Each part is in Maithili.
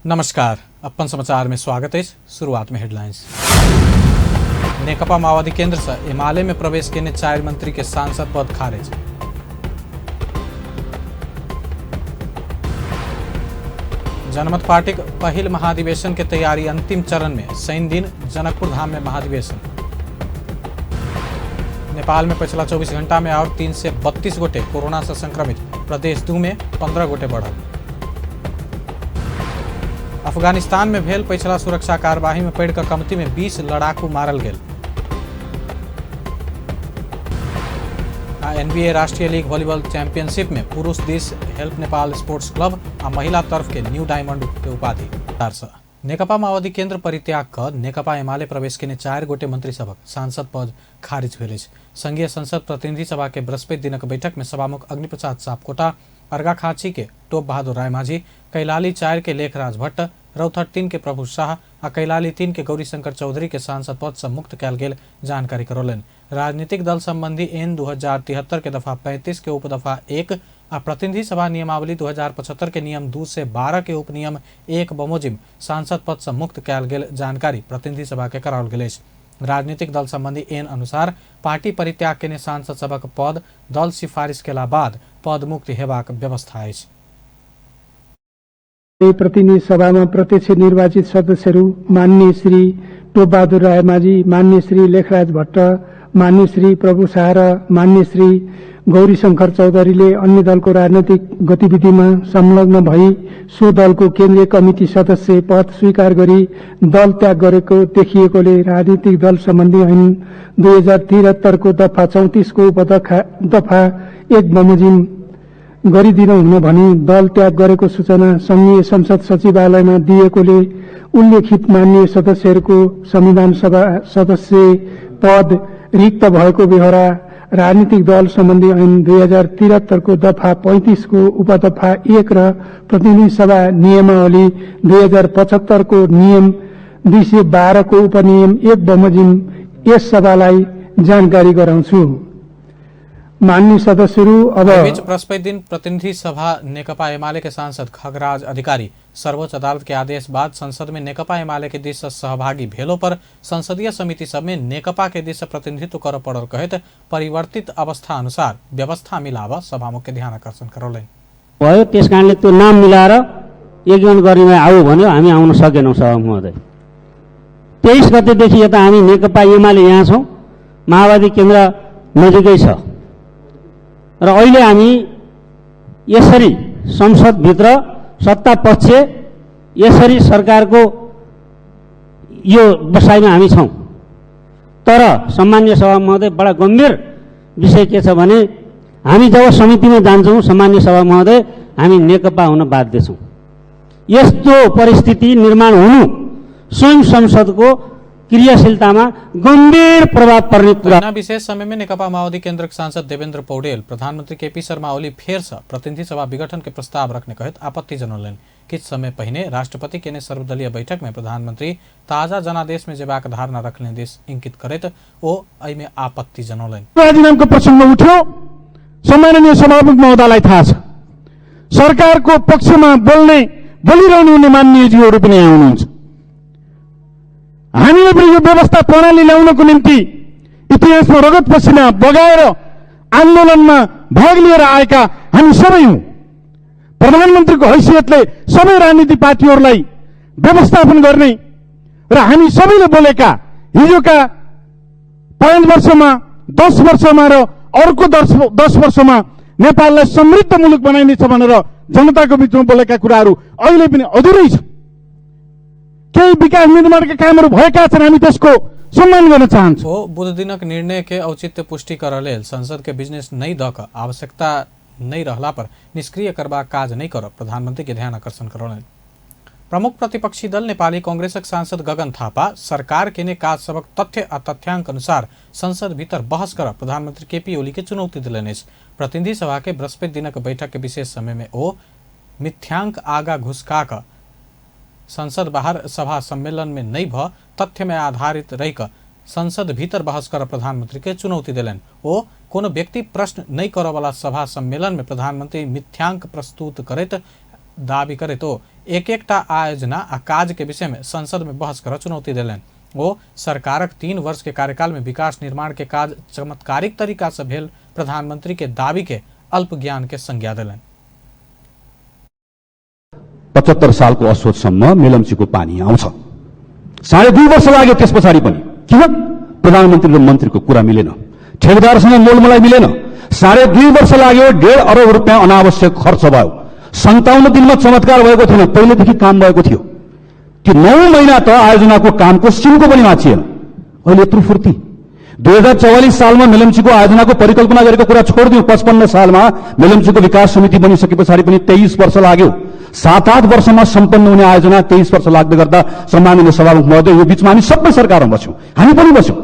नमस्कार, अपन समाचार में स्वागत है। शुरुआत में हेडलाइंस। नेकपा माओवादी केंद्र से एमाले में प्रवेश केने 4 मंत्री के सांसद पद खारिज। जनमत पार्टी के पहिल महाधिवेशन के तैयारी अंतिम चरण में, शनि दिन जनकपुर धाम में महाधिवेशन। नेपाल में पिछला 24 घंटा में और 332 गोटे कोरोना से संक्रमित, प्रदेश 2 में 15 गोटे बढ़ल। अफगानिस्तान में भेल पिछला सुरक्षा कार्यवाही में पड़ि कऽ कमती में 20 लड़ाकू मारल गेल। आ एनबीए राष्ट्रीय लीग वॉलीबॉल चैंपियनशिप में पुरुष दिस हेल्प नेपाल स्पोर्ट्स क्लब आ महिला तरफ के न्यू डायमंड के उपाधि। नेकपा माओवादी केंद्र परित्याग कऽ नेकपा एमाले प्रवेश केने 4 गोटे मंत्री सभक सांसद पद खारिज भेल अछि। संघीय संसद प्रतिनिधि सभा के बृहस्पति दिनक बैठक में सभामुख अग्निप्रसाद सापकोटा, अर्घाखाँची के टोप बहादुर रायमाझी, कैलाली 4 के लेखराज भट्ट, रौथट 3 के प्रभु शाह आ कैलाली 3 के गौरीशंकर चौधरी के सांसद पद से मुक्त कयल गेल जानकारी करौलनि। राजनीतिक दल संबंधी एन 2073 के दफा 35 के उपदफा 1 आ प्रतिनिधि सभा नियमावली 2075 के नियम 2 से 12 के उपनियम 1 बमोजिम सांसद पद से मुक्त कयल गेल जानकारी प्रतिनिधि सभा के कराओल गेल अछि। राजनीतिक दल संबंधी एन अनुसार पार्टी परित्याग केने सांसद सभक पद दल सिफारिश केला बाद पद मुक्त हेबाक व्यवस्था अछि। प्रतिनिधि सभामा प्रत्यक्ष निर्वाचित सदस्यहरू माननीय श्री टोपबहादुर रायमाझी, माननीय श्री लेखराज भट्ट, माननीय श्री प्रभु शाह र माननीय श्री गौरीशंकर चौधरीले अन्य दलको राजनैतिक गतिविधिमा संलग्न भई सो दलको केन्द्रीय कमिटी सदस्य पद स्वीकार गरी दल त्याग गरेको देखिएकोले राजनीतिक दल सम्बन्धी ऐन 2073 को दफा 34 को उपदफा दफा 1 बमोजिम गरिदिन हुन भनी दल त्याग गरेको सूचना संघीय संसद सचिवालयमा दिएकोले उल्लेखित माननीय सदस्यहरूको संविधान सभा सदस्य पद रिक्त भएको बेहोरा राजनीतिक दल सम्बन्धी ऐन 2073 को दफा 35 को उपदफा 1 र प्रतिनिधि सभा नियमावली 2075 को नियम 212 को उपनियम 1 बमोजिम यस सभालाई जानकारी गराउँछु। माननीय सदस्यहरू, अब बीच बृहस्पति दिन प्रतिनिधि सभा नेकपा एमाले के सांसद खगराज अधिकारी सर्वोच्च अदालत के आदेश बाद संसद में नेकपा एमाले के दिस से सहभागी भेलो पर संसदीय समिति सब में नेकपा के दिस से प्रतिनिधित्व कर पड़ल कहत परिवर्तित अवस्था अनुसार व्यवस्था मिलाव सभामुख के ध्यान आकर्षण करौलनि। भयो, त्यस कारणले त्यो नाम मिलाएर एग्रिमेन्ट गर्नेमा आऊ भन्यो, हामी आउन सकेनौँ सभामुख महोदय। 23 गतेदेखि यता हामी नेकपा एमाले यहाँ छौँ, माओवादी केन्द्र नजिकै छ र अहिले हामी यसरी संसदभित्र सत्ता पक्ष यसरी सरकारको यो बसाइमा हामी छौँ। तर सम्मान्य सभा महोदय, बडा गम्भीर विषय के छ भने हामी जब समितिमा जान्छौँ सम्मान्य सभा महोदय, हामी नेकपा हुन बाध्य छौँ। यस्तो परिस्थिति निर्माण हुनु स्वयं संसदको क्रियाशीलतामा गम्भीर प्रभाव पर्ने कुरा। विशेष समय में नेकपा माओवादी केंद्र के सांसद देवेंद्र पौडेल प्रधानमंत्री केपी शर्मा ओली फेर से प्रतिनिधि सभा विघटन के प्रस्ताव रखने कहत आपत्ति जनौलनि। किछु समय पहिने राष्ट्रपति केने सर्वदलीय बैठक में प्रधानमंत्री ताजा जनादेश में जेबाक धारणा रखने दिस इंगित करैत ओ एहिमे आपत्ति जनौलनि। राजीनामाको प्रसंग उठ्यो, सम्माननीय सभामुख महोदयलाई थाहा छ, सरकारको पक्षमा बोल्ने बोलिरहनु हुने माननीयज्यूहरू पनि यहाँ हुनुहुन्छ। हामीले पनि यो व्यवस्था प्रणाली ल्याउनको निम्ति इतिहासमा रगत पसिना बगाएर आन्दोलनमा भाग लिएर आएका हामी सबै हौँ। प्रधानमन्त्रीको हैसियतले सबै राजनीतिक पार्टीहरूलाई व्यवस्थापन गर्ने र हामी सबैले बोलेका हिजोका 5 वर्षमा, 10 वर्षमा र अर्को 10 वर्षमा नेपाललाई समृद्ध मुलुक बनाइनेछ भनेर जनताको बिचमा बोलेका कुराहरू अहिले पनि अधुरै छ। केही विकास निर्माणका कामहरू भएका छन्, हामी त्यसको सम्मान गर्न चाहन्छौँ। ओ बुध दिनक निर्णय के औचित्य पुष्टि करऽ लेल संसद के बिजनेस नहि दऽ कऽ आवश्यकता नहि रहला पर निष्क्रिय करबाक काज नहि करब प्रधानमंत्री के ध्यान आकर्षण करौलनि। प्रमुख प्रतिपक्षी दल नेपाली कांग्रेसक सांसद गगन थापा सरकार केने काज सबक तथ्य आ तथ्यांक अनुसार संसद भीतर बहस कर प्रधानमंत्री केपी ओली के चुनौती देलनि अछि। प्रतिनिधि सभा के बृहस्पति दिनक बैठक के विशेष समय में ओ मिथ्यांक आगा घुसका कऽ संसद बाहर सभा सम्मेलन में नहि भ तथ्य में आधारित रहि कऽ संसद भीतर बहस कर प्रधानमंत्री के चुनौती देलनि। ओ कोनो व्यक्ति प्रश्न नहि करऽ वाला सभा सम्मेलन में प्रधानमंत्री मिथ्यांक प्रस्तुत करैत दावी करैत ओ एक एकटा आयोजना आ काज के विषय में संसद में बहस कर चुनौती देलनि। ओ सरकारक 3 वर्ष के कार्यकाल में विकास निर्माण के काज चमत्कारिक तरीका से भेल प्रधानमंत्री के दावी के अल्प ज्ञान के संज्ञा देलनि। 75 सालको असोजसम्म मेलम्चीको पानी आउँछ। 2.5 वर्ष लाग्यो त्यस पछाडि पनि। किन? प्रधानमन्त्री र मन्त्रीको कुरा मिलेन, ठेकेदारसँग मोलमोलाई मिलेन। 2.5 वर्ष लाग्यो, 1.5 अरब रुपियाँ अनावश्यक खर्च भयो। 57 दिनमा चमत्कार भएको थिएन, पहिलेदेखि काम भएको थियो। त्यो 9 महिना त आयोजनाको कामको सिन्को पनि माचिएन। अहिले यत्रो फुर्ती। 2044 सालमा मेलम्चीको आयोजनाको परिकल्पना गरेको कुरा छोडिदिउँ, 55 सालमा मेलम्चीको विकास समिति बनिसके पछाडि पनि 23 वर्ष लाग्यो। 7-8 वर्षमा सम्पन्न हुने आयोजना 23 वर्ष लाग्दै गर्दा सम्माननीय सभामुख महोदय, यो बीचमा हामी सबै सरकारमा बस्यौँ, हामी पनि बस्यौँ।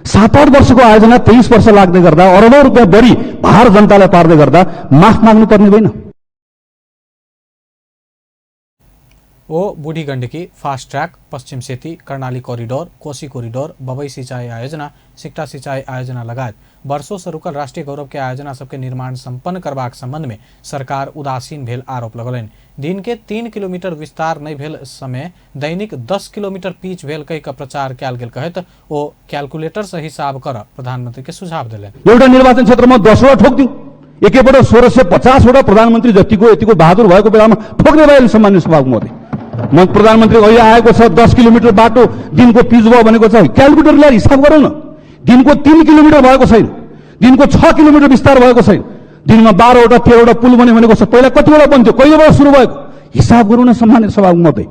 7-8 वर्षको आयोजना 23 वर्ष लाग्दै गर्दा अरबौं रुपियाँ बढी भार जनतालाई पार्दै गर्दा माफ माग्नुपर्ने होइन। ओ बूढ़ी गंडकी, फास्ट ट्रैक, पश्चिम सेती, कर्णाली कॉरिडोर, कोसी कॉरिडोर, बबई सिंचाई आयोजना, सिकटा सिंचाई आयोजना लगायत वर्षों से रुकल राष्ट्रीय गौरव के आयोजना सबके निर्माण संपन्न करबाक संबंध में सरकार उदासीन भेल आरोप लगौलनि। दिन के 3 किलोमीटर विस्तार नहीं भेल समय दैनिक 10 किलोमीटर पीच भेल कहि कऽ प्रचार कयल गेल कहैत ओ कैलकुलेटर से हिसाब कर प्रधानमंत्री के सुझाव देलनि। एउटा निर्वाचन क्षेत्रमा 10 वटा ठोकिदिउँ, एकैपल्ट 1650 वटा प्रधानमन्त्री जतिको यतिको बहादुर भएको बेलामा ठोक्ने भयो सम्माननीय सभामुख महोदय। म प्रधानमन्त्री अहिले आएको छ, 10 किलोमिटर बाटो दिनको पिच भयो भनेको छ, क्यालकुलेटर ल्याएर हिसाब गरौँ न। दिनको 3 किलोमिटर भएको छैन, दिनको 6 किलोमिटर विस्तार भएको छैन, दिनमा 12 वटा 13 वटा पुल बन्यो भनेको छ, पहिला कतिवटा बन्थ्यो, कहिलेबाट सुरु भएको, हिसाब गरौँ न सम्माननीय सभामुख महोदय।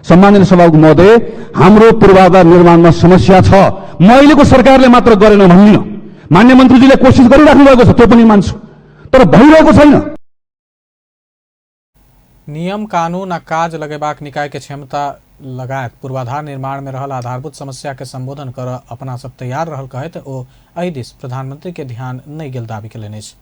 सम्माननीय सभामुख महोदय, हाम्रो पूर्वाधार निर्माणमा समस्या छ। म अहिलेको सरकारले मात्र गरेन भन्दिनँ, मान्य मन्त्रीजीले कोसिस गरिराख्नु भएको छ, त्यो पनि मान्छु, तर भइरहेको छैन। नियम कानून आ काज लगेबाक निकाय के क्षमता लगायत पूर्वाधार निर्माण में रहल आधारभूत समस्या के संबोधन कर अपना सब तैयार रहल कहैत ओ एहि दिस प्रधानमंत्री के ध्यान नहीं गेल दावी केलनि अछि।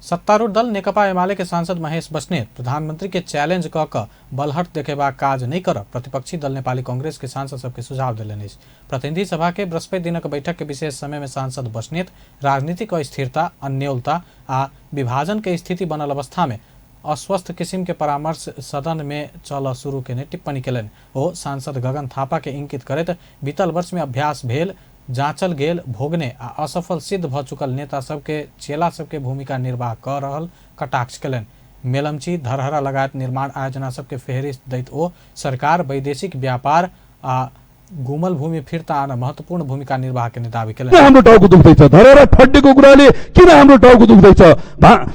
सत्तारूढ़ दल नेकपा एमाले के सांसद महेश बस्नेत प्रधानमंत्री के चैलेंज क कऽ बलहट देखेबाक काज नहीं कर प्रतिपक्षी दल नेपाली कांग्रेस के सांसद सबके सुझाव देलनि अछि। प्रतिनिधि सभा के बृहस्पति दिनक बैठक के विशेष समय में सांसद बस्नेत राजनीतिक अस्थिरता, अन्योलता आ विभाजन के स्थिति बनल अवस्था में अस्वस्थ किसिम के परामर्श सदन में चल शुरू केने टिप्पणी केलनि। ओ सांसद गगन थापा के इंकित करैत बीतल वर्ष में अभ्यास भेल, जाँचल गेल, भोगने आ असफल सिद्ध भ चुकल नेता सबके चेला सबके भूमिका निर्वाह क रहल कटाक्ष केलनि। मेलम्ची, धरहरा लगायत निर्माण आयोजना सबके फेहरिस्त दैत ओ सरकार वैदेशिक व्यापार आ गुमल भूमि फिर्ता आन महत्वपूर्ण भूमिका निर्वाह केने दावी केलनि। हाम्रो टाउको दुख्दैछ, धरहरा ठड्डेको कुराले किन हाम्रो टाउको दुख्दैछ,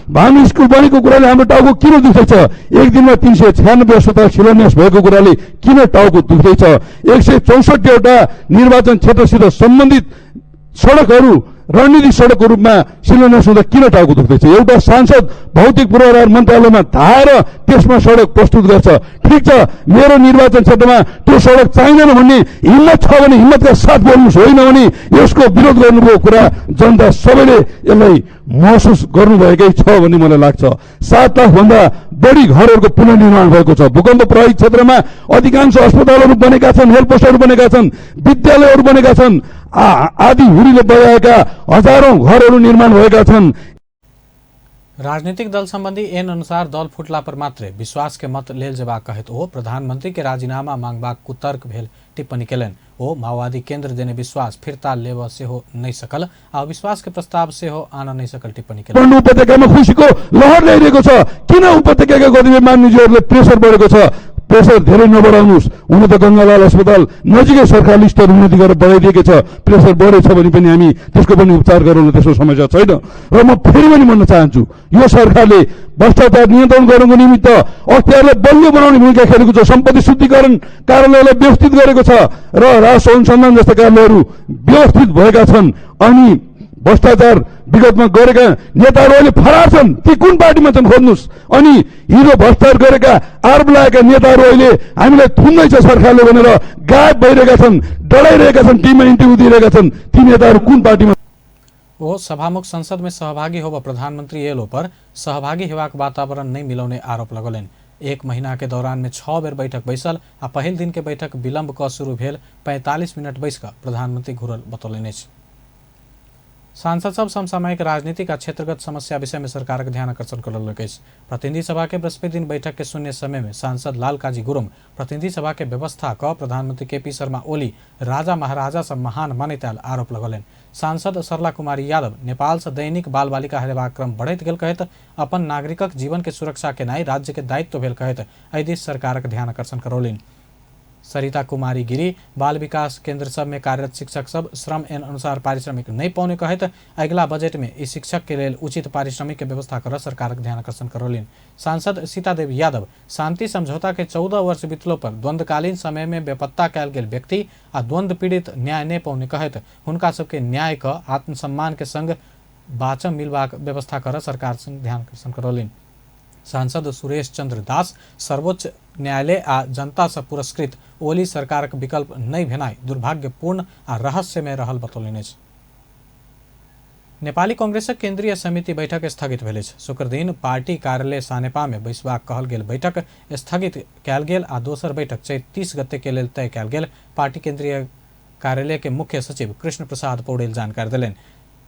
भानु स्कुल बनेको कुराले हाम्रो टाउको किन दुख्दैछ, एक दिनमा 396 अस्पताल शिलान्यास भएको कुराले किन टाउको दुख्दैछ, 164 वटा निर्वाचन क्षेत्रसित सम्बन्धित सडकहरू रणनीतिक सडकको रूपमा शिलान्यास हुँदा किन टाउको दुख्दैछ। एउटा सांसद भौतिक पूर्वाधार मन्त्रालयमा धाएर त्यसमा सडक प्रस्तुत गर्छ, ठिक छ, मेरो निर्वाचन क्षेत्रमा त्यो सडक चाहिँदैन भन्ने हिम्मत छ भने हिम्मतका साथ बोल्नुहोस्, होइन भने यसको विरोध गर्नुभएको कुरा जनता सबैले यसलाई महसुस गर्नुभएकै छ भन्ने मलाई लाग्छ। 7 लाख भन्दा बढी घरहरूको पुनर्निर्माण भएको छ। भूकम्प प्रभावित क्षेत्रमा अधिकांश अस्पतालहरू बनेका छन्, हेल्थ पोस्टहरू बनेका छन्, विद्यालयहरू बनेका छन्, आदि हुरीले बगाएका हजारौं घरहरू निर्माण भएका छन्। राजनीतिक दल संबंधी एन अनुसार दल फुटला पर मात्रे विश्वास के मत लेल जेबाक कहैत ओ प्रधानमंत्री के राजीनामा मांगबाक कुतर्क भेल टिप्पणी केलनि। ओ माओवादी केंद्र देने विश्वास फिर्ता लेब सेहो नहि सकल आ विश्वास के प्रस्ताव सेहो आन नहि सकल टिप्पणी केलनि। उपत्यकामा खुसीको लहर ल्याइरहेको छ, किन उपत्यकाका कतिपय मान्यज्यूहरूले प्रेसर बढेको छ? प्रेसर धेरै नबढाउनुहोस्। हुन त गङ्गालाल अस्पताल नजिकै सरकारले स्तर उन्नति गरेर बढाइदिएकै छ, प्रेसर बढेछ भने पनि हामी त्यसको पनि उपचार गरौँ, त्यसको समस्या छैन। र म फेरि पनि भन्न चाहन्छु, यो सरकारले भ्रष्टाचार नियन्त्रण गर्नुको निमित्त अख्तियारलाई बलियो बनाउने भूमिका खेलेको छ, सम्पत्ति शुद्धिकरण कार्यालयलाई व्यवस्थित गरेको छ र राजस्व अनुसन्धान जस्ता कार्यालयहरू व्यवस्थित भएका छन्। अनि भ्रष्टाचार विगतमा गरेका नेताहरू अहिले फरार छन्, ती कुन पार्टीमा छन् खोज्नुहोस्। अनि हिजो भ्रष्टाचार गरेका आरोप लागेका नेताहरू अहिले हामीलाई थुन्दैछ सरकारले भनेर गायब भइरहेका छन्, डराइरहेका छन्, टिममा इन्टरभ्यू दिइरहेका छन्, ती नेताहरू कुन पार्टीमा? ओ सभामुख संसद में सहभागी होब प्रधानमंत्री एलो पर सहभागी हेबाक वातावरण नहीं मिलौने आरोप लगौलनि। एक महीना के दौरान में 6 बेर बैठक बैसल आ पहिल दिन के बैठक विलंब क शुरू भेल 45 मिनट बैस कऽ प्रधानमंत्री घुरल बतौलनि अछि। सांसद सब समसामयिक राजनीतिक आ क्षेत्रगत समस्या विषय में सरकारक ध्यान आकर्षण करलक अछि। प्रतिनिधि सभा के बृहस्पति दिन बैठक के शून्य समय में सांसद लालकाजी गुरुङ प्रतिनिधि सभा के व्यवस्था क प्रधानमंत्री केपी शर्मा ओली राजा महाराजा सब महान मानैत आयल आरोप लगौलनि। सांसद सरला कुमारी यादव नेपाल से दैनिक बाल बालिका हेरेबाक क्रम बढ़ैत गेल कहैत अपन नागरिकक जीवन के सुरक्षा केनाइ राज्य के दायित्व भेल कहैत एहि दिस सरकारक ध्यान आकर्षण करौलनि। सरिता कुमारी गिरी बाल विकास केंद्र सब में कार्यरत शिक्षक सब श्रम ऐन अनुसार पारिश्रमिक नहीं पौने कहैत अगिला बजट में ई शिक्षक के लेल उचित पारिश्रमिक के व्यवस्था कर सरकारक ध्यान आकर्षण करौलनि। सांसद सीतादेवी यादव शांति समझौता के 14 वर्ष बीतलो पर द्वंद्वकालीन समय में बेपत्ता कयल गेल व्यक्ति आ द्वंद्व पीड़ित न्याय नहीं पौने कहैत हुनका सबके न्याय क आत्मसम्मान के संग बाचम मिलबाक व्यवस्था कर सरकार संग ध्यान आकर्षण करौलनि। सांसद सुरेश चंद्र दास सर्वोच्च न्यायालय आ जनता से पुरस्कृत ओली सरकारक विकल्प नहि भेनाइ दुर्भाग्यपूर्ण आ रहस्यमय रहल बतौलनि अछि। नेपाली कांग्रेसक केंद्रीय समिति बैठक स्थगित भेल अछि। शुक्रदिन पार्टी कार्यालय सानेपा में बैसबाक कहल गेल बैठक स्थगित कयल गेल आ दोसर बैठक चैत 30 गते के लेल तय कयल गेल पार्टी केंद्रीय कार्यालय के मुख्य सचिव कृष्ण प्रसाद पौडेल जानकारी देलनि।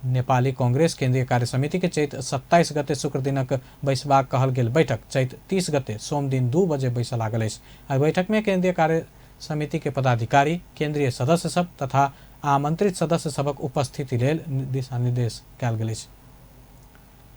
नेपाली कांग्रेस केंद्रीय कार्य समिति के चैत 27 गते शुक्र दिनक बैसबाक कहल गेल बैठक चैत 30 गते सोमदिन 2 बजे बैसऽ लागल अछि। एहि बैठक में केंद्रीय कार्य समिति के पदाधिकारी, केंद्रीय सदस्य सब तथा आमंत्रित सदस्य सबक उपस्थिति लेल दिशा निर्देश कयल गेल अछि।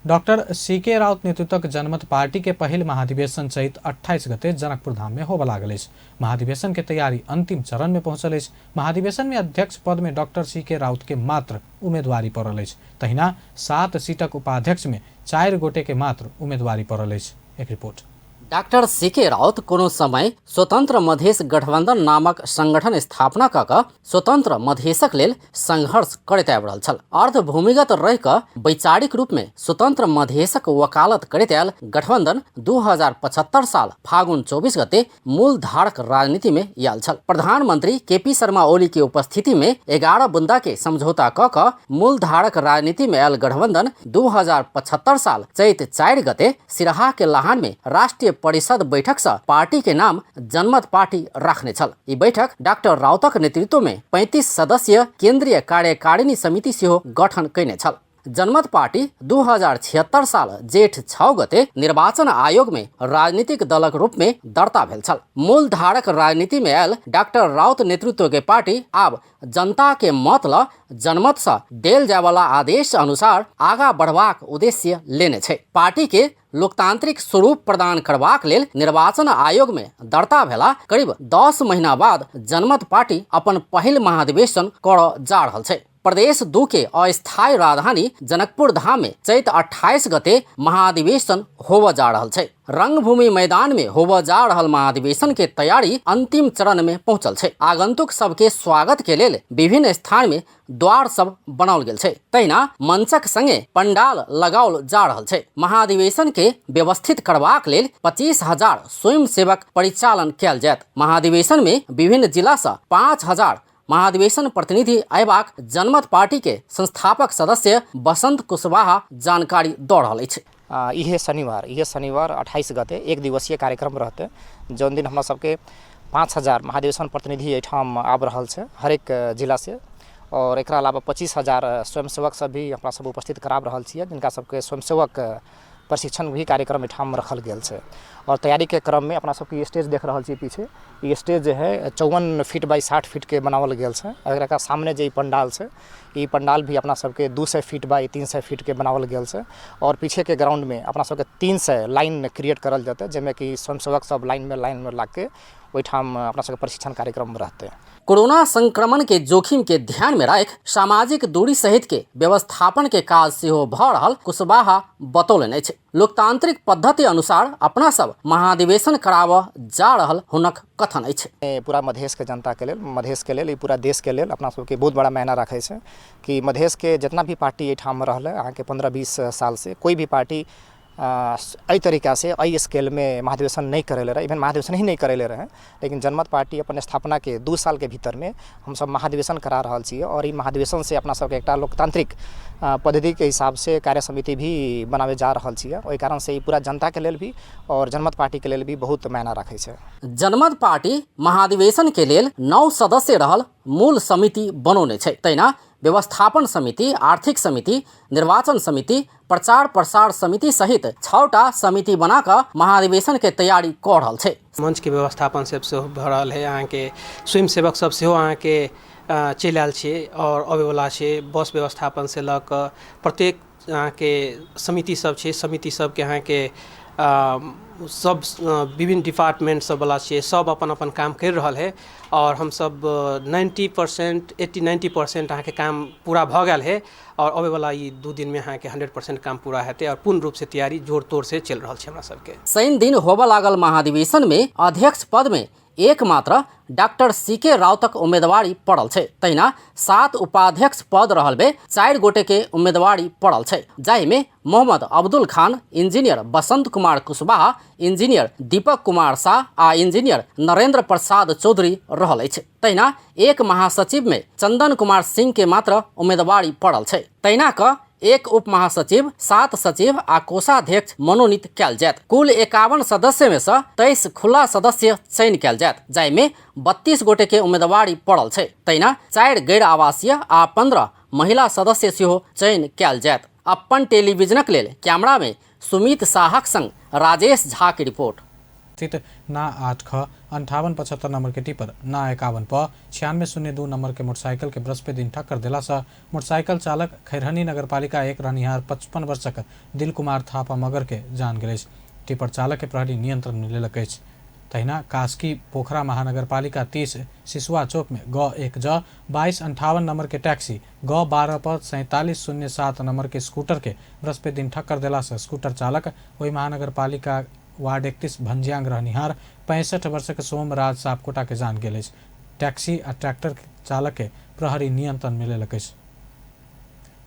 Doctor CK. राउत नेतृत्वक जनमत पार्टी के पहिल महाधिवेशन चैत 28 गते जनकपुर धाम में होबय लागल अछि। महाधिवेशन के तैयारी अंतिम चरण में पहुंचल अछि। महाधिवेशन में अध्यक्ष पद में डॉक्टर सी.के. राउत के मात्र उम्मीदवारी पड़ल अछि। तहिना 7 सीटक उपाध्यक्ष में 4 गोटे के मात्र उम्मीदवारी पड़ल अछि। एक रिपोर्ट। Doctor CK. राउत कोनो समय स्वतंत्र मधेश गठबंधन नामक संगठन स्थापना कऽ कऽ स्वतंत्र मधेशक लेल संघर्ष करैत आबि रहल छल। अर्धभूमिगत रहि कऽ वैचारिक रूप में स्वतंत्र मधेशक वकालत करैत आयल गठबंधन 2075 साल फागुन 24 गते मूल धारक राजनीति में आयल छल। प्रधानमंत्री केपी शर्मा ओली के उपस्थिति में 11 बुंदा के समझौता कऽ कऽ मूल धारक राजनीति में आयल गठबंधन 2075 साल चैत 4 गते सिराहा के लाहान में राष्ट्रीय परिषद बैठक से पार्टी के नाम जनमत पार्टी राखने छल। ई बैठक डाक्टर राउतक नेतृत्व में 35 सदस्यीय केंद्रीय कार्यकारिणी समिति सेहो गठन कयने छल। जनमत पार्टी 2076 साल जेठ 6 गते निर्वाचन आयोग में राजनीतिक दलक रूप में दर्ता भेल छल। मूल धारक राजनीति में आयल डाक्टर राउत नेतृत्व के पार्टी आब जनता के मत ल जनमत से देल जायवाला आदेश अनुसार आगा बढ़बाक उद्देश्य लेने छै। पार्टी के लोकतांत्रिक स्वरूप प्रदान करबाक लेल निर्वाचन आयोग में दर्ता भेला करीब 10 महीना बाद जनमत पार्टी अपन पहिल महाधिवेशन करऽ जा रहल छै। प्रदेश 2 के अस्थायी राजधानी जनकपुर धाम में चैत 28 गते महाधिवेशन होबऽ जा रहल छै। रंगभूमि मैदान में होबऽ जा रहल महाधिवेशन के तैयारी अंतिम चरण में पहुंचल छै। आगंतुक सबके स्वागत के लेल विभिन्न स्थान में द्वार सब बनाओल गेल छै। तहिना मंचक संगे पंडाल लगाओल जा रहल छै। महाधिवेशन के व्यवस्थित करबाक लेल 25,000 स्वयंसेवक परिचालन कयल जायत। महाधिवेशन में विभिन्न जिला से 5,000 महाधिवेशन प्रतिनिधि अयबाक जनमत पार्टी के संस्थापक सदस्य बसंत कुशवाहा जानकारी दऽ रहल अछि। इहे शनिवार 28 गते एक दिवसीय कार्यक्रम रहते, जौन दिन हमरा सबके 5,000 महाधिवेशन प्रतिनिधि एहिठाम आबि रहल छै हरेक जिला से, और एकरा अलावा 25,000 स्वयंसेवक सब भी हमरा सब उपस्थित कराबि रहल छियै, जिनका सबके स्वयंसेवक प्रशिक्षण भी कार्यक्रम एहिठाम रखल गेल छै। और तैयारी के क्रम में अपना सबके स्टेज देख रहल छी पीछे, ई स्टेज जे है 54 फीट बाई 60 फीट के बनावल गेल छै। एकरा सामने जे ई पंडाल छै, ई पंडाल भी अपना सबके 200 फीट बाई 300 फीट के बनावल गेल छै। और पीछे के ग्राउंड में अपना सबके 300 लाइन क्रिएट करल जेतै, जाहिमे कि स्वयंसेवक सब लाइन में लाग के ओहिठाम अपना सबके प्रशिक्षण कार्यक्रम रहतै। कोरोना संक्रमण के जोखिम के ध्यान में राखि सामाजिक दूरी सहित के व्यवस्थापन के काज सेहो भऽ रहल कुशवाहा बतौलनि अछि। लोकतांत्रिक पद्धति अनुसार अपना सब महाधिवेशन कराबऽ जा रहल हुनक कथन अछि। पूरा मधेश के जनता के लेल, मधेश के लेल, ई पूरा देश के लेल अपना सबके बहुत बड़ा मायना रखै छै कि मधेश के जितना भी पार्टी एहिठाम रहलै अहाँके 15-20 साल से कोई भी पार्टी एहि तरीका से एहि स्केल में महाधिवेशन नहीं करेले रहे, इवन महाधिवेशन ही नहीं करेले रहे। लेकिन जनमत पार्टी अपन स्थापना के 2 साल के भीतर में हम सब महाधिवेशन करा रहल छियै और ई महाधिवेशन से अपना सबके एकटा लोकतांत्रिक पद्धति के हिसाब से कार्य समिति भी बनावे जा रहल छियै। ओहि कारण से ई पूरा जनता के लेल भी और जनमत पार्टी के लेल भी बहुत मायना रखै छै। जनमत पार्टी महाधिवेशन के लेल 9 सदस्य रहल मूल समिति बनौने छै। तहिना व्यवस्थापन समिति, आर्थिक समिति, निर्वाचन समिति, प्रचार प्रसार समिति सहित 6टा समिति बना कऽ महाधिवेशन के तैयारी कऽ रहल छै। मंच के व्यवस्थापन सब सेहो भऽ रहल है। अहाँके स्वयंसेवक सब सेहो अहाँके चलि आयल छै और अबैवला छै। बस व्यवस्थापन से लऽ कऽ प्रत्येक अहाँके समिति सब छै, समिति सबके अहाँके सब विभिन्न डिपार्टमेंट सब वाला छै, सब अपन अपन काम करि रहल है और हमसब 90% 80-90% अहाँके काम पूरा भऽ गेल है और अबैवला ई 2 दिन में अहाँके 100% काम पूरा हेतै और पूर्ण रूप से तैयारी जोर तोड़ से चलि रहल छै हमरा सबके। शनि दिन होबऽ लागल महाधिवेशन में अध्यक्ष पद में एकमात्र डॉक्टर सी.के. राउतक उम्मीदवारी पड़ल छै। तहिना 7 उपाध्यक्ष पद रहल बे 4 गोटे के उम्मीदवारी पड़ल छै, जाहिमे मोहम्मद अब्दुल खान, इंजीनियर बसंत कुमार कुशवाहा, इंजीनियर दीपक कुमार शाह आ इंजीनियर नरेंद्र प्रसाद चौधरी रहल अछि। तहिना एक महासचिव में चंदन कुमार सिंह के मात्र उम्मीदवारी पड़ल छै। तहिना क एक उप महासचिव, 7 सचिव आ कोषाध्यक्ष मनोनीत कयल जायत। कुल 51 सदस्य में से 23 खुला सदस्य चयन कयल जायत, जाहिमे 32 गोटे के उम्मीदवारी पड़ल छै। तहिना 4 गैर आवासीय आ 15 महिला सदस्य सेहो चयन कयल जायत। अपन टेलीविजनक लेल कैमरा में सुमित साहक संग राजेश झा की रिपोर्ट। स्थित ना 8 ख 5875 नंबर के टिपर ना 51 प 9602 नंबर के मोटरसाइकिल के बृहस्पति दिन टक्कर देला से मोटरसाइकिल चालक खैरहनी नगरपालिका 1 रहनिहार 55 वर्षक दिल कुमार थापा मगर के जान गेल अछि। टिपर चालक के प्रहरी नियंत्रण में लेलक अछि। तहिना कास्की पोखरा महानगरपालिका 30 सिसुआ चौक में ग 1 ज 2258 नंबर के टैक्सी ग 12 प 4707 नंबर के स्कूटर के बृहस्पति दिन टक्कर देला से स्कूटर चालक ओहि महानगरपालिका वार्ड 31 भंज्यांग रहनिहार 65 वर्षक सोमराज सापकोटा के जान गेल अछि। टैक्सी आ ट्रैक्टर चालक के प्रहरी नियंत्रण में लेलक अछि।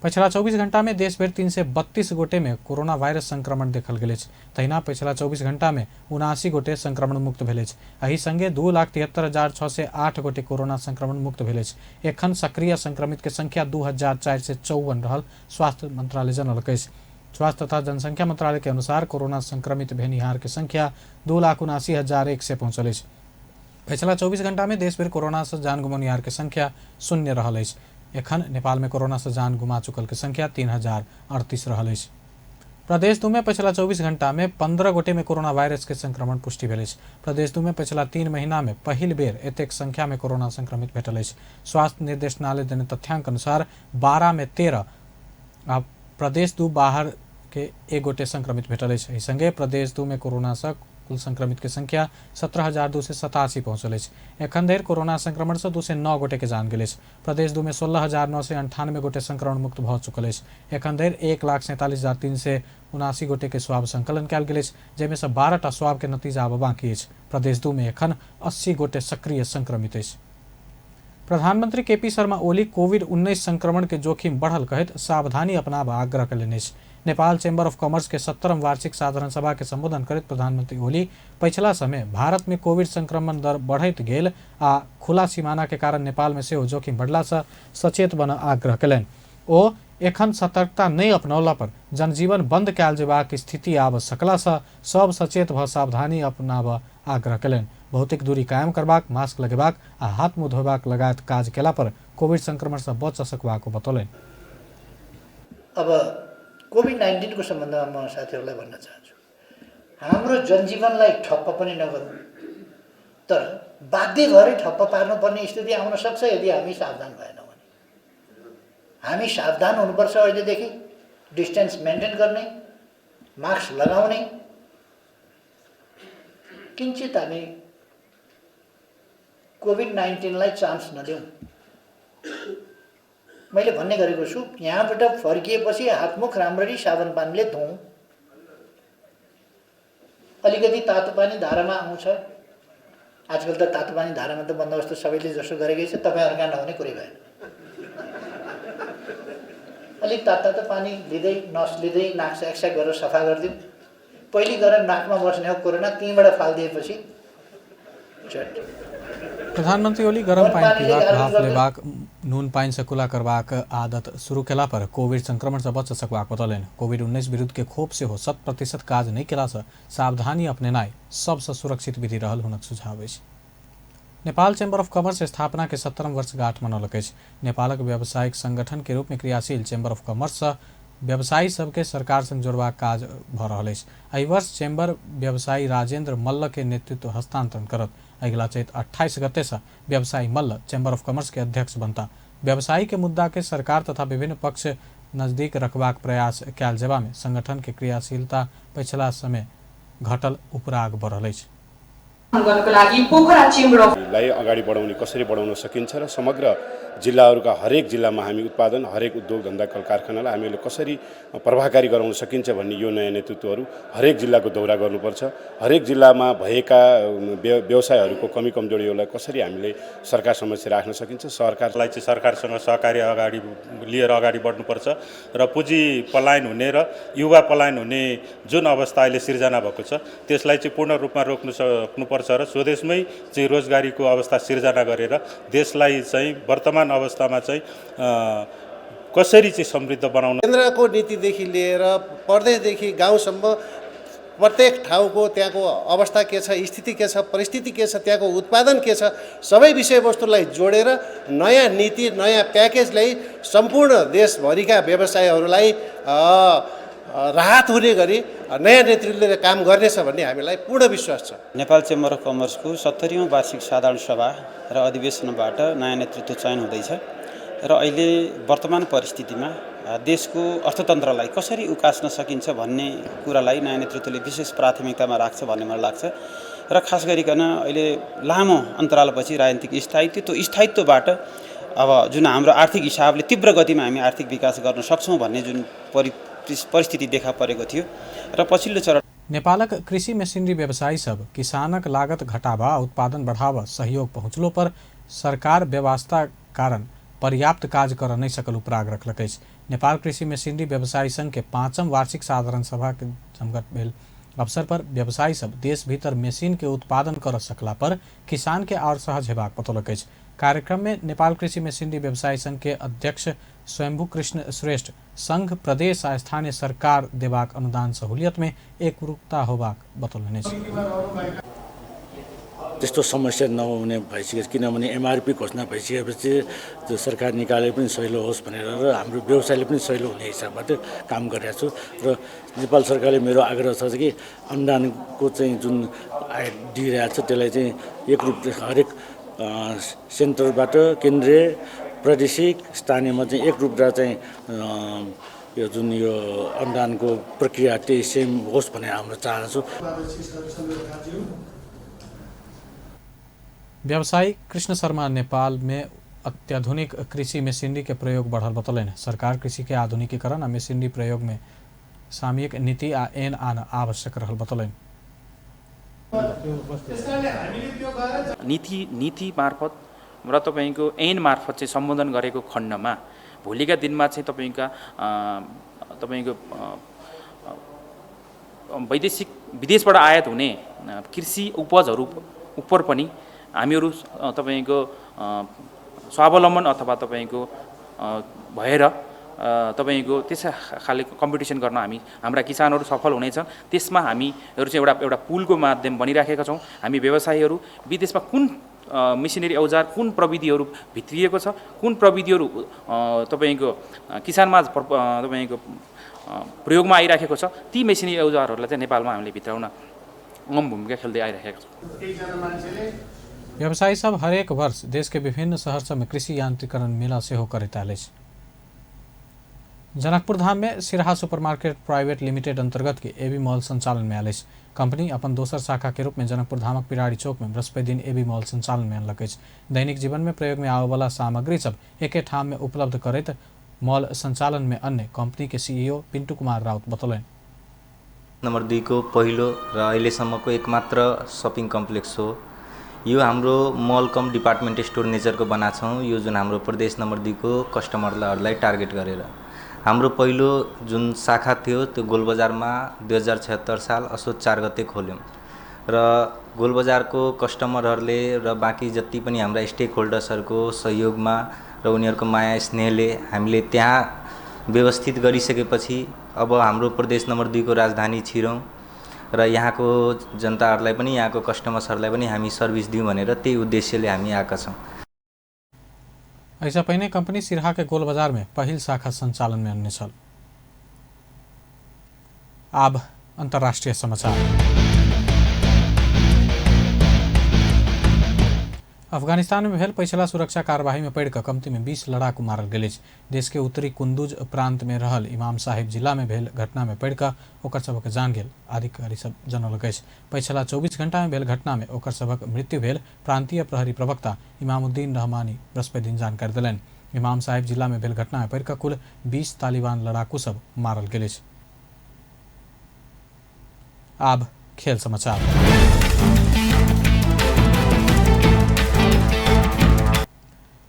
पछिला 24 घंटा में देश भरि 332 गोटे में कोरोना वायरस संक्रमण देखल गेल अछि। तहिना पछिला 24 घंटा में 79 गोटे संक्रमण मुक्त भेल अछि। एहि संगे 2,73,608 गोटे कोरोना संक्रमण मुक्त भेल अछि। एखन सक्रिय संक्रमित के संख्या 2,454 रहल स्वास्थ्य मंत्रालय जनौलक अछि। स्वास्थ्य तथा जनसंख्या मंत्रालय के अनुसार कोरोना संक्रमित भेनिहार के संख्या 2,79,100 पहुंचल अछि। पछिला 24 घंटा में देश भरि कोरोना से जान गुमौनिहार के संख्या 0 रहल अछि। एखन नेपाल में कोरोना से जान गुमा चुकल के संख्या 3,038 रहल अछि। प्रदेश 2 में पछिला 24 घंटा में 15 गोटे में कोरोना वायरस के संक्रमण पुष्टि भेल अछि। प्रदेश 2 में पछिला 3 महीना में पहिल बेर एतेक संख्या में कोरोना संक्रमित भेटल अछि। स्वास्थ्य निर्देशनालय देने तथ्यांक अनुसार 12 में 13 आ प्रदेश 2 बाहर के 1 गोटे संक्रमित भेटल अछि। एहि संगे प्रदेश 2 में कोरोना से कुल संक्रमित के संख्या 17,287 पहुंचल अछि। एखन धरि कोरोना संक्रमण से 209 गोटे के जान गेल अछि। प्रदेश 2 में 16,998 गोटे संक्रमण मुक्त भऽ चुकल अछि। एखन धरि 1,47,379 गोटे के स्वाब संकलन कयल गेल अछि, जाहिमे से 12टा स्वाब के नतीजा आब बाकी अछि। प्रदेश 2 में एखन 80 गोटे सक्रिय संक्रमित अछि। प्रधानमंत्री केपी शर्मा ओली कोविड-19 संक्रमण के जोखिम बढ़ल कहैत सावधानी अपनाबऽ आग्रह कयलनि अछि। नेपाल चैम्बर ऑफ कॉमर्स के 70म वार्षिक साधारण सभा के संबोधन करैत प्रधानमंत्री ओली पछिला समय भारत में कोविड संक्रमण दर बढ़ैत गेल आ खुला सीमाना के कारण नेपाल में सेहो जोखिम बढ़ला से सचेत बनऽ आग्रह कयलनि। ओ एखन सतर्कता नहि अपनौला पर जनजीवन बंद कयल जेबाक स्थिति आबि सकला से सब सचेत भऽ सावधानी अपनाबऽ आग्रह कयलनि। भौतिक दूरी कायम करबाक, मास्क लगेबाक आ हाथ मुँह धोबाक लगायत काज केला पर कोविड संक्रमण से बच सकबाक बतौलनि। अब कोभिड-19 को सम्बन्धमा म साथीहरूलाई भन्न चाहन्छु, हाम्रो जनजीवनलाई ठप्प पनि नगरौँ, तर बाध्य भएरै ठप्प पार्नुपर्ने स्थिति आउन सक्छ यदि हामी सावधान भएनौँ भने। हामी सावधान हुनुपर्छ। अहिलेदेखि डिस्टेन्स मेन्टेन गर्ने, मास्क लगाउने, किञ्चित हामी कोभिड-19लाई चान्स नदिउँ। मैले भन्ने गरेको छु, यहाँबाट फर्किएपछि हातमुख राम्ररी साबुन पानीले धोउँ, अलिकति तातो पानी धारामा आउँछ। आजकल त तातो पानी धारामा त बन्दोबस्त सबैले जसो गरेकै छ, तपाईँहरू कहाँ नहुने कुरै भएन। अलिक तातो तातो पानी लिँदै, नस लिँदै नाक स्याक गरेर सफा गरिदिउँ। पहिले गएर नाकमा बस्ने हो कोरोना, त्यहीँबाट फालिदिएपछि चट। प्रधानमंत्री ओली गरम पानि पीबाक, भाप लेबाक, नून पानि से कुला करबाक आदत शुरू केला पर कोविड संक्रमण से बच सकबाक बतौलनि। कोविड-19 विरुद्ध के खोप सेहो 100% काज नहि केला से सावधानी अपनेनाइ सबसँ सुरक्षित विधि रहल हुनक सुझाव अछि। नेपाल चैम्बर ऑफ कॉमर्स स्थापना के 17 वर्षगांठ मनौलक अछि। नेपालक व्यावसायिक संगठन के रूप में क्रियाशील चैम्बर ऑफ कॉमर्स व्यवसायी सबके सरकार संग जोड़बाक काज भऽ रहल अछि। एहि वर्ष चैम्बर व्यवसायी राजेंद्र मल्ल के नेतृत्व हस्तांतरण करत। अगिला चैत 28 गते से व्यवसायी मल्ल चैम्बर ऑफ कॉमर्स के अध्यक्ष बनता। व्यवसायी के मुद्दा के सरकार तथा विभिन्न पक्ष नजदीक रखबाक प्रयास कयल जेबा में संगठन के क्रियाशीलता पछिला समय घटल उपराग बढ़ल अछि। पोखरा चेम्बर अफ लाई अगाडि बढाउने कसरी बढाउन सकिन्छ र समग्र जिल्लाहरूका हरेक जिल्लामा हामी उत्पादन हरेक उद्योग धन्दा कल कारखानालाई हामीले कसरी प्रभावकारी गराउन सकिन्छ भन्ने यो नयाँ नेतृत्वहरू हरेक जिल्लाको दौरा गर्नुपर्छ। हरेक जिल्लामा भएका व्यवसायहरूको कमी कमजोरीहरूलाई कसरी हामीले सरकार समक्ष राख्न सकिन्छ। सरकारलाई चाहिँ सरकारसँग सहकार्य अगाडि लिएर अगाडि बढ्नुपर्छ र पुँजी पलायन हुने र युवा पलायन हुने जुन अवस्था अहिले सिर्जना भएको छ त्यसलाई चाहिँ पूर्ण रूपमा रोक्नु सक्नुपर्छ र स्वदेशमै चाहिँ रोजगारीको अवस्था सिर्जना गरेर देशलाई चाहिँ वर्तमान अवस्थामा चाहिँ कसरी चाहिँ समृद्ध बनाउन। केन्द्रको नीतिदेखि लिएर प्रदेशदेखि गाउँसम्म प्रत्येक ठाउँको त्यहाँको अवस्था के छ, स्थिति के छ, परिस्थिति के छ, त्यहाँको उत्पादन के छ, सबै विषयवस्तुलाई जोडेर नयाँ नीति नयाँ प्याकेजलाई सम्पूर्ण देशभरिका व्यवसायहरूलाई राहत हुने गरी नयाँ नेतृत्वले काम गर्नेछ भन्ने हामीलाई पूर्ण विश्वास छ। नेपाल चेम्बर अफ कमर्सको 70औं वार्षिक साधारण सभा र अधिवेशनबाट नयाँ नेतृत्व चयन हुँदैछ र अहिले वर्तमान परिस्थितिमा देशको अर्थतन्त्रलाई कसरी उकास्न सकिन्छ भन्ने कुरालाई नयाँ नेतृत्वले विशेष प्राथमिकतामा राख्छ भन्ने मलाई लाग्छ र खास गरिकन अहिले लामो अन्तरालपछि राजनीतिक स्थायित्व, त्यो स्थायित्वबाट अब जुन हाम्रो आर्थिक हिसाबले तीव्र गतिमा हामी आर्थिक विकास गर्न सक्छौँ भन्ने जुन परिस्थिति देखा परेको थियो र पछिल्लो चरण। नेपालक कृषि मशीनरी व्यवसायी सब किसानक लागत घटाबा उत्पादन बढ़ावा सहयोग पहुँचलो पर सरकार व्यवस्था कारण पर्याप्त काज कर नहीं सकल उपराग रखलक अछि। नेपाल कृषि मशीनरी व्यवसायी संघ के 5म वार्षिक साधारण सभा के जमघट भेल अवसर पर व्यवसायी सब देश भीतर मशीन के उत्पादन कर सकला पर किसान के और सहज हेबाक बतौलक अछि। कार्यक्रम में नेपाल कृषि मशीनरी व्यवसायी संघ के अध्यक्ष स्वयंभू कृष्ण श्रेष्ठ संघ प्रदेश आ स्थानीय सरकार देबाक अनुदान सहूलियत में एकरूपता होबाक बतौलनि अछि। त्यस्तो समस्या नहुने भइसक्यो, किनभने एमआरपी घोषणा भइसकेपछि त्यो सरकार निकाले पनि सहिलो होस् भनेर र हाम्रो व्यवसायले पनि सहिलो हुने हिसाबबाट काम गरिरहेको छु र नेपाल सरकारले मेरो आग्रह छ कि अनुदानको चाहिँ जुन आय दिइरहेको छ त्यसलाई चाहिँ एकरूप हरेक सेन्टरबाट केन्द्रीय प्रादेशिक स्थानीयमा चाहिँ एकरूपता चाहिँ यो जुन यो अनुदानको प्रक्रिया त्यही सेम होस् भन्ने हाम्रो चाहना छ। व्यवसायी कृष्ण शर्मा नेपाल में अत्याधुनिक कृषि मशीनरी के प्रयोग बढ़ल बतौलनि। सरकार कृषि के आधुनिकीकरण आ मशीनरी प्रयोग में सामयिक नीति आ एन आन आवश्यक रहल बतौलनि। नीति मार्फत र तपाईँको ऐन मार्फत चाहिँ सम्बोधन गरेको खण्डमा भोलिका दिनमा चाहिँ तपाईँको वैदेशिक विदेशबाट आयात हुने कृषि उपजहरू उप पनि हामीहरू तपाईँको स्वावलम्बन अथवा तपाईँको भएर तपाईँको त्यसै खाले कम्पिटिसन गर्न हामी हाम्रा किसानहरू सफल हुनेछन्। त्यसमा हामीहरू चाहिँ एउटा पुलको माध्यम बनिराखेका छौँ। हामी व्यवसायीहरू विदेशमा कुन मेसिनरी औजार कुन प्रविधिहरू भित्रिएको छ, कुन प्रविधिहरू तपाईँको किसानमाझ तपाईँको प्रयोगमा आइराखेको छ, ती मेसिनरी औजारहरूलाई चाहिँ नेपालमा हामीले भित्राउन अहम भूमिका खेल्दै आइराखेका छौँ। व्यवसायी सब हरेक वर्ष देश के विभिन्न शहर सब में कृषि यांत्रिकरण मेला सेहो करैत आयल अछि। जनकपुर धाम में सिरहा सुपरमार्केट प्राइवेट लिमिटेड अंतर्गत के एबी मॉल संचालन में आयल अछि। कंपनी अपन दोसर शाखा के रूप में जनकपुर धामक पिराड़ी चौक में बृहस्पति दिन एबी मॉल संचालन में अनलक अछि। दैनिक जीवन में प्रयोग में आबयवला सामग्री सब एके ठाम में उपलब्ध करैत मॉल संचालन में अन्य कंपनी के सीईओ पिंटू कुमार राउत बतौलनि। नम्बर 2 को पहिलो र अहिलेसम्मको एकमात्र सपिङ कम्प्लेक्स हो। यो हाम्रो मल कम डिपार्टमेन्ट स्टोर नेचरको बनाएको छौँ। यो जुन हाम्रो प्रदेश नम्बर 2 को कस्टमरहरूलाई टार्गेट गरेर हाम्रो पहिलो जुन शाखा थियो त्यो गोलबजारमा 2076 साल असोज 4 गते खोल्यौँ र गोलबजारको कस्टमरहरूले र बाँकी जति पनि हाम्रा स्टेक होल्डर्सहरूको सहयोगमा र उनीहरूको माया स्नेहले हामीले त्यहाँ व्यवस्थित गरिसकेपछि अब हाम्रो प्रदेश नम्बर 2 को राजधानी छिरौँ र यहाँको जनताहरूलाई पनि, यहाँको कस्टमर्सहरूलाई पनि हामी सर्भिस दिउँ भनेर त्यही उद्देश्यले हामी आएका छौँ। एहिसँ पहिने कंपनी सिरहा के गोल बाजार में पहिल शाखा संचालन में अनने छल। आब अंतर्राष्ट्रीय समाचार। अफगानिस्तान में भेल पछिला सुरक्षा कार्यवाही में पड़ि कऽ कमती में 20 लड़ाकू मारल गेल अछि। देश के उत्तरी कुंदुज प्रांत में रहल इमाम साहिब जिला में भेल घटना में पड़ि कऽ ओकर सभक जान गेल अधिकारी सब जनौलक अछि। पछिला 24 घंटा में भेल घटना में ओकर सभक मृत्यु भेल प्रांतीय प्रहरी प्रवक्ता इमामुद्दीन रहमानी बृहस्पति दिन जानकारी देलनि। इमाम साहिब जिला में भेल घटना में पड़ि कऽ कुल 20 तालिबान लड़ाकू सब मारल गेल अछि। आब खेल समाचार।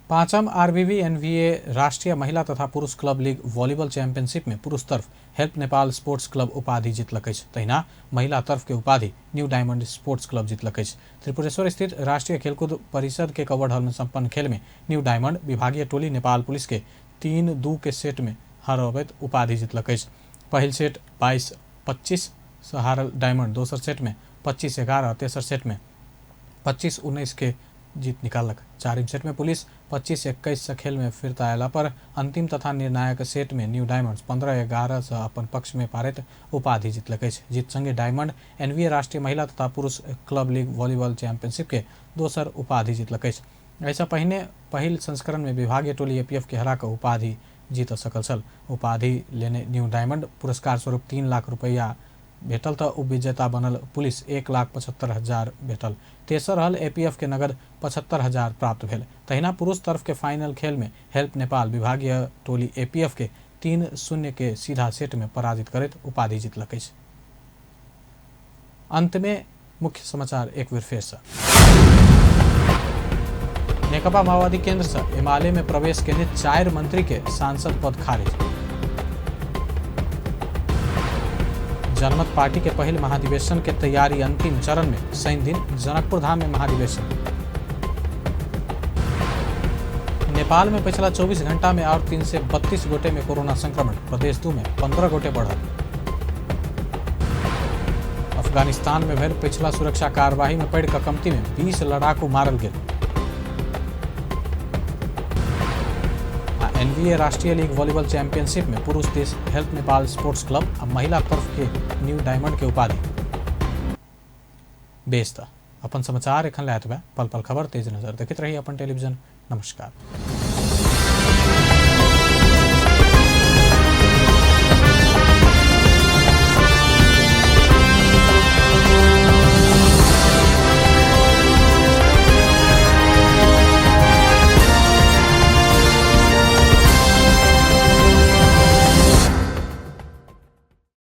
पांचम आरवीवी एनवीए राष्ट्रीय महिला तथा पुरुष क्लब लीग वॉलीबॉल चैंपियनशिप में पुरुष तरफ हेल्प नेपाल स्पोर्ट्स क्लब उपाधि जीतलक अछि। तहिना महिला तरफ के उपाधि न्यू डायमंड स्पोर्ट्स क्लब जीतलक अछि। त्रिपुरेश्वर स्थित राष्ट्रीय खेलकूद परिषद के कवर्ड हॉल में संपन्न खेल में न्यू डायमंड विभागीय टोली नेपाल पुलिस के 3-2 के सेट में हरबैत उपाधि जीतलक अछि। पहिल सेट 22-25 से हारल डायमंड दोसर सेट में 25-11, तेसर सेट में 25-19 के जीत निकालक। चारिम सेट में पुलिस 25-21 से खेल में फिरता अयला पर अंतिम तथा निर्णायक सेट में न्यू डायमंड्स 15-11 से अपन पक्ष में पारैत उपाधि जीतलक अछि। जीत संगे डायमंड एनवीए राष्ट्रीय महिला तथा पुरुष क्लब लीग वॉलीबॉल चैंपियनशिप के दोसर उपाधि जीतलक अछि। एहिसँ पहिने पहिल संस्करण में विभागीय टोली एपीएफ के हरा कऽ उपाधि जीत सकल छल। उपाधि लेने न्यू डायमंड पुरस्कार स्वरूप 3 लाख रुपैआ भेटल तऽ उपविजेता बनल पुलिस 1,75,000 भेटल। तेसर रहल एपीएफ के नगद 75,000 प्राप्त भेल। तहिना पुरुष तरफ के फाइनल खेल में हेल्प नेपाल विभागीय टोली एपीएफ के 3-0 के सीधा सेट में पराजित करैत उपाधि जीतलक अछि। अंत में मुख्य समाचार एक बेर फेर से। नेकपा माओवादी केंद्र से एमाले में प्रवेश केने 4 मंत्री के सांसद पद खारिज। जनमत पार्टी के पहिल महाधिवेशन के तैयारी अंतिम चरण में, शनि दिन जनकपुर धाम में महाधिवेशन। नेपाल में पिछला 24 घंटा में और 332 गोटे में कोरोना संक्रमण, प्रदेश 2 में 15 गोटे बढ़ल। अफगानिस्तान में भेल पिछला सुरक्षा कार्यवाही में पड़ि कऽ कमती में 20 लड़ाकू मारल गेल। एनवीए राष्ट्रीय लीग वॉलीबॉल चैंपियनशिप में पुरुष देश हेल्प नेपाल स्पोर्ट्स क्लब आ महिला तरफ के न्यू डायमंड के उपाधि। बेस त अपन समाचार एखन लए पल पल खबर तेज नजर देखैत रही अपन टेलीविजन। नमस्कार।